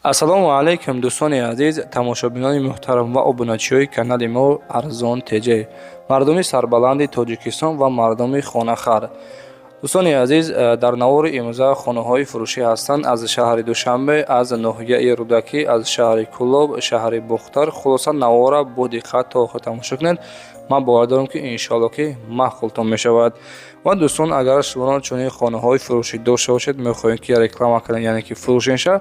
Ассалому алайкум, дӯстони азиз, тамошобинони муҳтарам ва обуначиҳои канали мо Арзон ТЖ, мардуми сарбаланди Тоҷикистон ва мардуми хонахар. Дӯстони азиз, дар навори имрӯза хонаҳои фурӯшӣ ҳастанд аз шаҳри Душанбе, аз ноҳияи Рӯдакӣ, аз шаҳри Кӯлоб, шаҳри Бохтар. Хулоса, навора бо диққат то охир тамошо кунед. Ман бовар дорам, ки иншоалло, ки маъқултон мешавад. Ва дӯстон, агар шумо чунин хонаҳои фурӯшӣ дошта бошед, мехоҳед, ки реклама кунед, яъне ки фурӯшенша,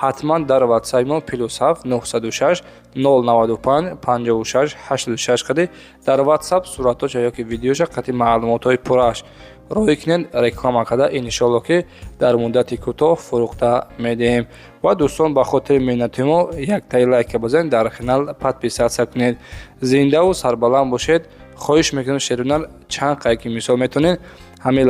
ҳатман дар ватсапи мо +7 906 095 56 86 қади дар ватсап суратоша ёки видеоша қати маълумотҳои пуррааш роҳӣ кунед. Реклама карда, иншоалло, ки дар муддати кӯтоҳ фурӯхта медиҳем. Ва дӯстон, ба хотири меҳнати мо яктаи лайка бизанед, дар канал подписаться кунед. Зиндаву сарбаланд бошед. Хоҳиш мекунем, шерунар, чанд қай ки мисол метавонед, ҳамин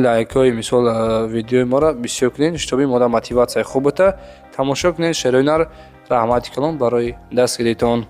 лайкҳои мисол видеои моро бисёр кунед, чтобы мода мотиватсияи хуб бута. Тамошо кунед, шерунар. Раҳмати калон барои дастгиритон.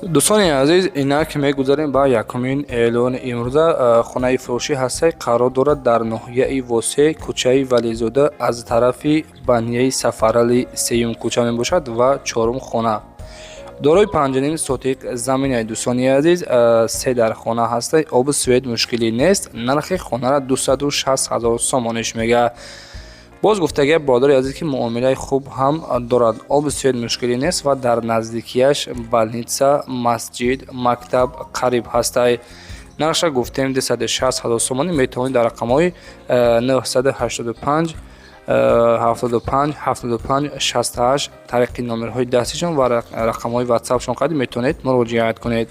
Дӯстони азиз, инак мегузарем ба якумин эълони имрӯза. Хонаи фурӯшӣ ҳастаи, қарор дорад дар ноҳияи Восе, кӯчаи Вализода, аз тарафи банияи Сафарали сеюм кӯча мебошад ва чорум хона. Дорои 5,5 сотик заминаи, дӯстони азиз, се дар хона ҳастай, обу свет мушкилӣ нест. Нархи хонара 260 ҳазор сомониш мега. Боз гуфтагия, бародари азиз, ки муомилаи хуб ҳам дорад, обу свет мушкилӣ нест ва дар наздикияш больница, масҷид, мактаб қариб ҳастай. Нархша гуфтем, 260 ҳазор сомонӣ. Метавонед дар рақамҳои 985 75 75 68 тариқи номерҳои дастишон ва рақамҳои ватсапшон қадим метавонед муроҷиат кунед.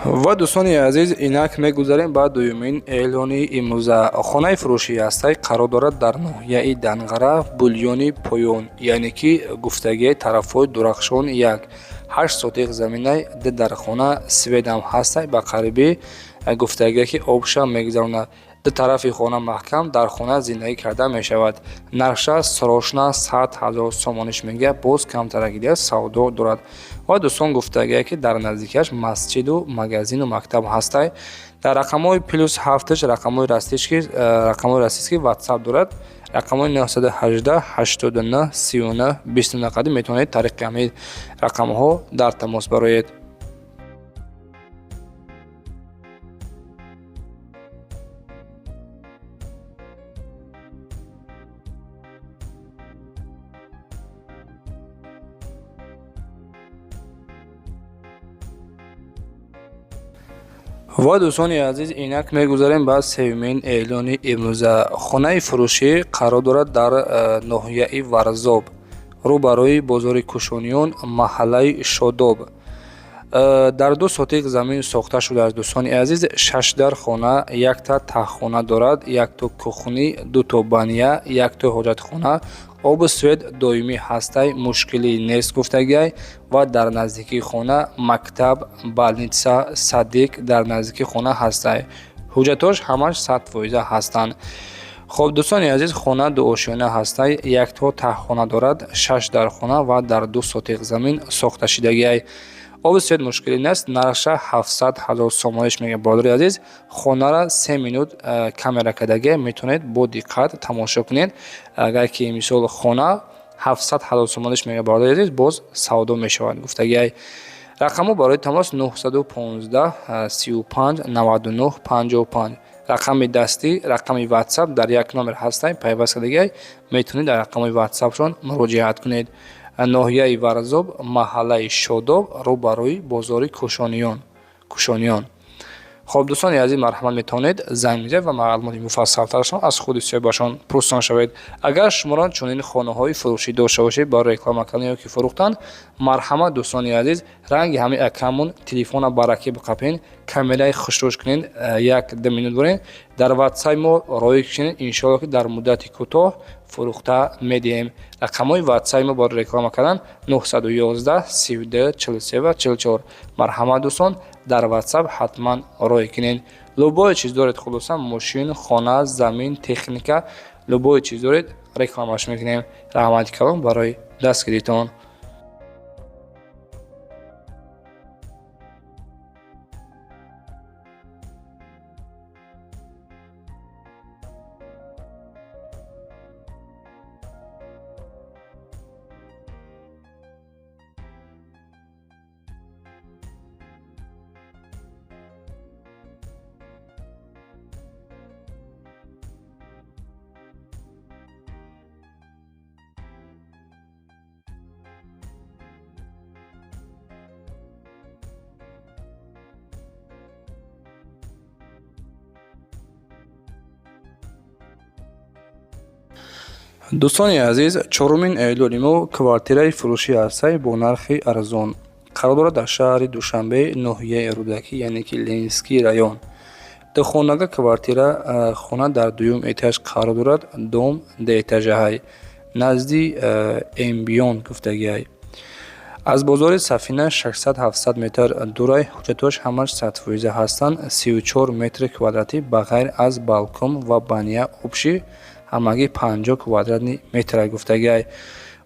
Ва дӯстони азиз, инак мегузарем ба дуюмин эълони имрӯза. Хонаи фурӯшӣ ҳастай, қарор дорад дар ноҳияи Данғара, Булёни Поён, яъне ки гуфтагии тарафҳои Дурахшон як, 8 сотиқ заминай, ду дар хона, светам ҳастай, ба қарибӣ гуфтагие, ки обша мегузаронад. Ду тарафи хона маҳкам, дар хона зиндагӣ карда мешавад. Нархша срочно 100 000 сомониш мегӯяд, боз камтаракидия савдо дорад. Ва дӯстон, гуфтагие, ки дар наздикиаш масҷиду магазину мактаб ҳастай. Дар рақамҳои +7-ш рақамҳои российский ватсап дорад, рақамҳои 918 89 39 29 қадим метавонед тариқи ҳамин рақамҳо дар тамос бароед. Ва дӯстони азиз, инак мегузарем ба сеюмин эълони имрӯза. Хонаи фурӯшӣ қарор дорад дар ноҳияи Варзоб, рӯ барои бозори Кӯшониён, маҳаллаи Шодоб. Дар 2 сотик замин сохта шудааст, дӯстони азиз. Шаш дар хона, якта таҳхона дорад, якто кухни, дуто баня, якто ҳоҷатхона. Обу свет доимӣ ҳастай, мушкилӣ нест, гуфтагиай. Ва дар наздикии хона мактаб, больница, садик дар наздикии хона ҳастай. Ҳуҷҷатҳош ҳамаш 100% ҳастанд. Хоб, дӯстони азиз, хона дуошёна ҳастай, якто таҳхона дорад, шаш дар хона ва дар 2 сотиқ замин сохта шидагиай. Оби свет мушкилӣ нест. Нархша 700 000 сомониш мегӯяд, бародари азиз. Хонара 3 минут камера кардагия, метавонед бо диққат тамошо кунед. Агар ки мисол хона 700 000 сомониш мегӯяд, бародари азиз, боз савдо мешавад, гуфтагиай. Рақамҳо барои тамос 915 35 99 55. Рақами дастӣ, рақами ватсап дар як номер ҳастай, пайваст кардагиай. Метавонед дар рақамҳои ватсапшон муроҷиат кунед. Ноҳияи Варзоб, маҳаллаи Шодоб, рӯ барои бозори Кӯшониён. Хоб, дӯстони азиз, марҳамат, метавонед занг бизанед ва маълумоти муфассалтарашон аз худи соҳибашон пурсон шавед. Агар шуморо чунин хонаҳои фурӯшӣ дошта бошед барои реклама кардан ё ки фурӯхтан, марҳамат, дӯстони азиз, ранги ҳамин акамон телефона баракӣ биқапен, камераи хушрӯш кунед, 1-2 минут бурен, дар ватсапи мо роҳӣ кунед. Иншоалло, ки дар муддати кӯтоҳ фурӯхта медиҳем. Рақамҳои ватсапи мо барои реклама кардан 911 32 43 ва 44. Марҳамат, дӯстон, дар ватсап ҳатман роҳӣ кунед. Любое чиз доред, хулоса, мошин, хона, замин, техника, любое чиз доред. Рекламаш мекунем. Раҳмати калон барои дастгиритон. Дӯстони азиз, чорумин эълони мо квартираи фурӯшӣ ҳастай бо нархи арзон. Қарор дорад дар шаҳри Душанбе, ноҳияи Рӯдакӣ, яъне ки Ленинский район. Духонага квартира, хона дар дуюм этаж қарор дорад, дом дуэтажаҳай, назди Эмбион гуфтагиай. Аз бозори Сафина 600-700 метр дурай, ҳуҷҷатҳояш ҳамаш 100% ҳастанд, 34 метри квадратӣ ба ғайр аз балкон ва баня общий ҳамагӣ 50 квадратный метр гуфтагиай.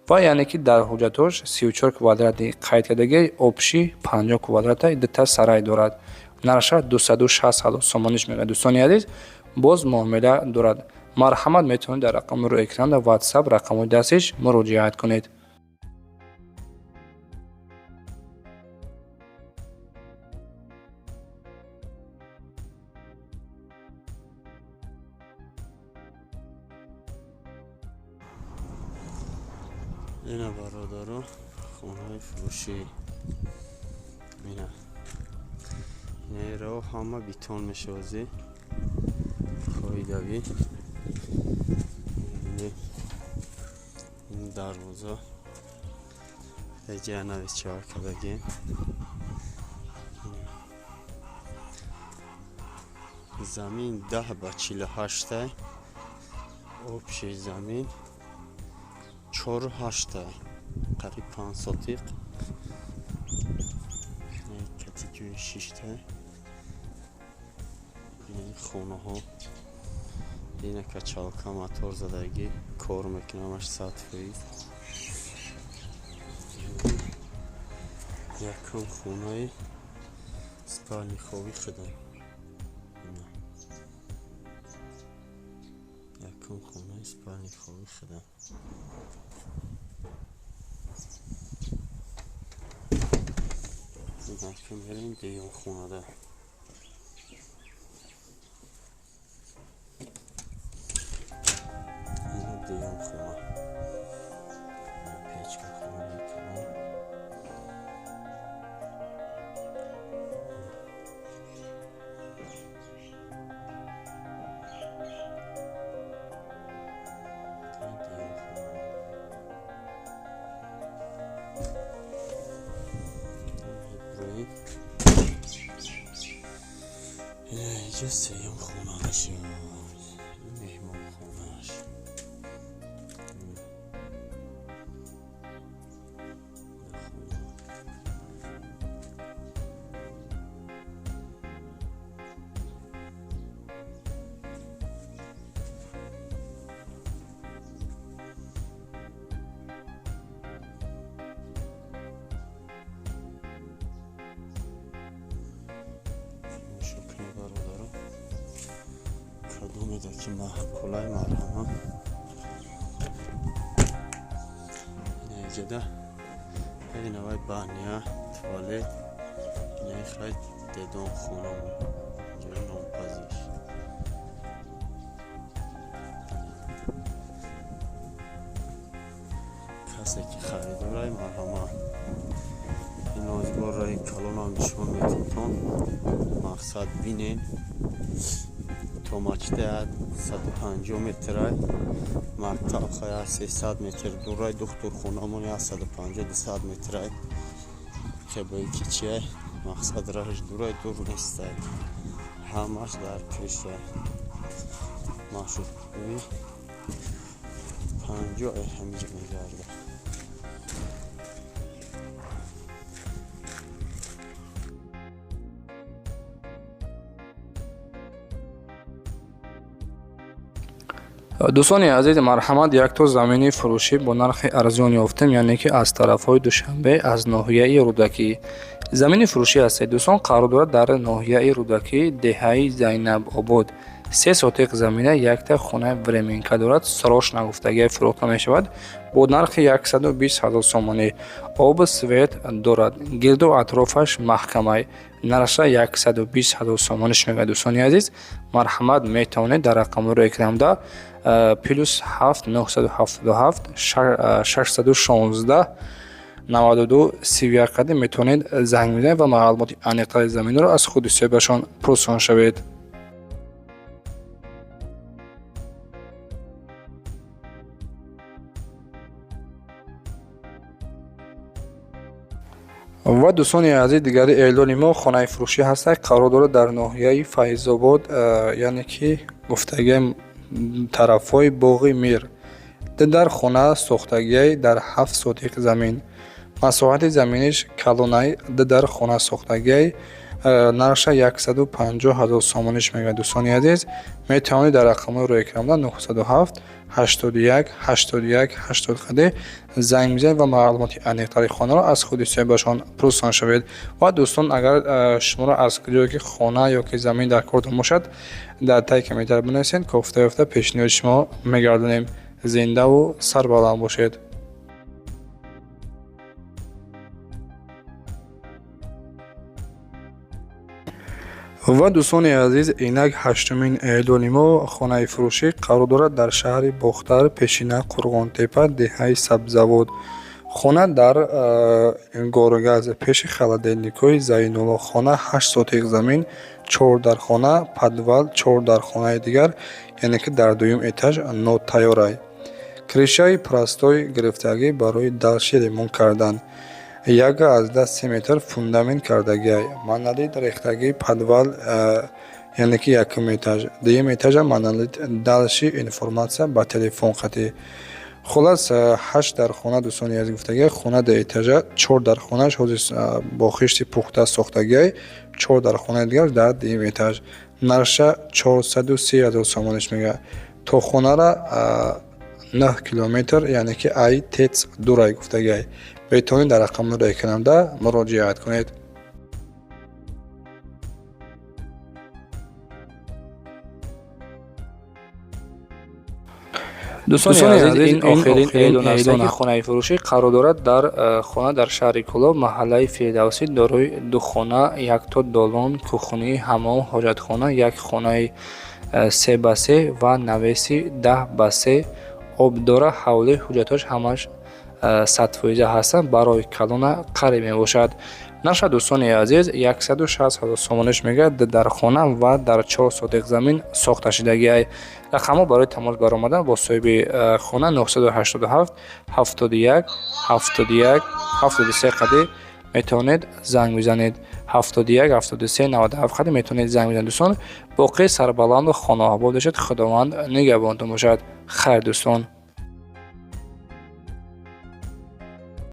Ва яъне ки дар ҳуҷҷатҳош 34 квадратный қайд кардагиай, общий 50 квадратай, дута сарай дорад. Нархша 260 ҳазор сомониш мегӯяд. Дӯстони азиз, боз муомила дорад. Марҳамат, метавонед дар рақами рӯи экран дар WhatsApp рақамҳои дастиш муроҷиат кунед. Ина бародаро, хонаҳои фурӯшӣ. Ина инаро ҳама бетон мешавази қоидавӣ. Ин дарвоза даҷа нависчава кардагӣ. Замин 10 ба 48, общий замин 4,8, қариб 5 сотиқ. Кати ҷои шишта. Хонаҳо ина качалка мотор задагӣ кор мекунамаш 100%. Якум хонаи спальни хоби худам. Якум хонаи спальни хоби худам. Мерем дуюм хонада. Ина дуюм хона. Печка хона калон. Инҷа сеюм хона мешавад, меҳмонхонааш. Кадомеда ки маъқулай, марҳамат. Инаҷада инавай баня, туалет, инаи хай дедон хона, ҷои нонпазиш. Касе ки харидорай, марҳамат. Ин озбор раи калонам нишон метонтон, мақсад бинен. То мачта 150 метрай, мактаб хая 300 метр дурай, духтурхонамон 150-200 метрай. Хебои кичиай, мақсад раҳш дурай, дур нестай. Ҳамаш дар пешай. Маршрутҳои 50 ҳамиҷа мегардад. Дӯстони азиз, марҳамат, якто замини фурӯшӣ бо нархи арзон ёфтем, яъне ки аз тарафҳои Душанбе, аз ноҳияи Рӯдакӣ. Замини фурӯшӣ ҳастед, дӯстон, қарор дорад дар ноҳияи Рӯдакӣ, деҳаи Зайнабобод. 3 сотиқ замина, якта хонаи временка дорад, срочно гуфтагиа фурӯхта мешавад бо нархи 120 ҳазор сомонӣ. Об, свет дорад, гирду атрофаш маҳкамай. Нархша 120 ҳазор сомониш мегӯяд. Дӯстони азиз, марҳамат, метавонед дар рақамҳои экранда плюс 7 977 616 92 31 қадим метавонед занг бизанед ва маълумоти аниқтари заминро аз худи соҳибашон пурсон шавед. Ва дӯстони азиз, дигари эълони мо хонаи фурӯшӣ ҳастад, қарор дорад дар ноҳияи Файзобод, яъне ки гуфтагиам тарафҳои Боғи Мир. Ду дар хона сохтагиай дар 7 сотиқ замин. Масоҳати заминиш калонай, ду дар хона сохтагиай, нархша 150 ҳазор сомониш мегӯяд. Дӯстони азиз, метавонед дар рақамҳои рӯекранда 907 81 81 80 қади занг бизанед ва маълумоти аниқтари хонаро аз худи соҳибашон пурсон шавед. Ва дӯстон, агар шуморо аз ҷое ки хона ё ки замин дар кортон бошад, дар таги комментар бинависед, кофта ёфта пешниҳоди шумо мегардонем. Зиндаву сарбаланд бошед. Ва дӯстони азиз, инак ҳаштумин эълони мо хонаи фурӯшӣ қарор дорад дар шаҳри Бохтар, пешина Қурғонтепа, деҳаи Сабзавод. Хона дар Горгаз, пеши холодильникҳои Зайнулло. Хона 8 сотиқ замин, чор дархона, подвал, чор дархонаи дигар, яъне ки дар дуюм этаж нотайёрай. Крышаи простой гирифтагӣ барои дальше ремонт кардан. 1,3 метр фундамент кардагиай. Монолит рехтагӣ подвал, яъне ки якум этаж. Дуюм этажам монолит, дальше информация ба телефон қатӣ. Хулас, ҳашт дархона, дӯстони азиз, гуфтагиай, хона ду этажа, чор дархонааш ҳозир бо хишти пухта сохтагиай, чор дархонаи дигар дар дуюм этаж. Нархша 430 ҳазор сомониш мегӯяд. То хонара 9 километр, яъне ки ай ТЭЦ дурай гуфтагиай. Метавонед дар рақамҳои экранда муроҷиат кунед. Дӯстони азиз, ин охирин эълон аст, ки хонаи фурӯшӣ қарор дорад дар хона дар шаҳри Кӯлоб, маҳаллаи Фирдавсӣ, дорои ду хона, якто долон, кухнӣ, ҳаммом, ҳоҷатхона, як хонаи 3 ба 3 ва навеси 10 ба 3, об дора, ҳавлӣ, ҳуҷҷатҳош ҳамаш 100% ҳастанд, барои калона қариб мебошад. Нарха, дӯстони азиз, 160 ҳазор сомониш мегӯяд, дар хона ва дар 4 сотиқ замин сохта шудагиай. Рақамҳо барои тамос баромадан бо соҳиби хона 987 71 71 73 қади метавонед занг бизанед. 71 73 97 қади метавонед занг бизанед. Дӯстон, боқӣ сарбаланду хонаобод бошед, Худованд нигаҳбонтон бошад. Хайр, дӯстон.